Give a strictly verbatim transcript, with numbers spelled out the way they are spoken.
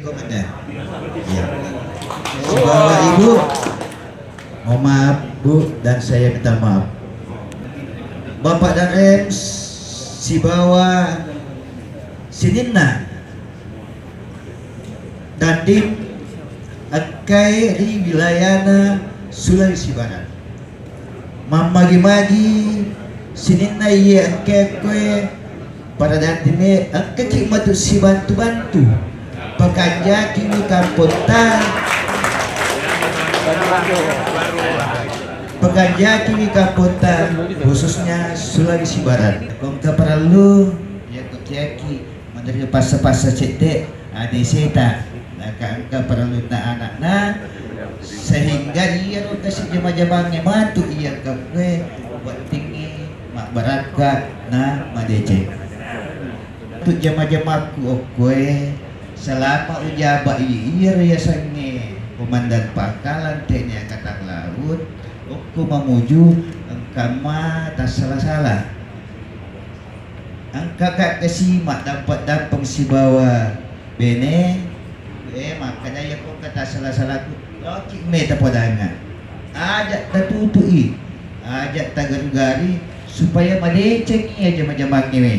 Komandan. Iya. Sibawa Ibu. Mohon maaf, Bu, dan saya minta maaf. Bapak Danrem sibawa sininna Dandim engkae ri wilayana Sulawesi Barat. Mammagi-magi sininna iye engkae koe para Dandim e, engkaki matu sibantu-bantu. Pekanjaki mi kampotta. Pekanjaki mi kampotta, khususnya Sulawesi Barat. Ko engka parellu, iya ko kiaki, maderri passa-passa cedde, ade seta, naka engka parellunna anakna, sehingga iyaro kasi jama-jamangnge matu iya engka koe, wettingngi mabbarakka na madeceng. Untuk jama-jamakku okkoe, selama ujaba i-, iyaro yasengnge Komandan Pangkalan T N I Angkatan Laut, okko Mamuju engka ma tassala-sala. Engka ka kasi maddampeng-dampeng sibawa bene, eh, makkeda iya ko engka tassala-salaku, loki meta podangnga. Aja tatutui, aja tagaru-gari, supaya madecengi aja jama-jamangnge we.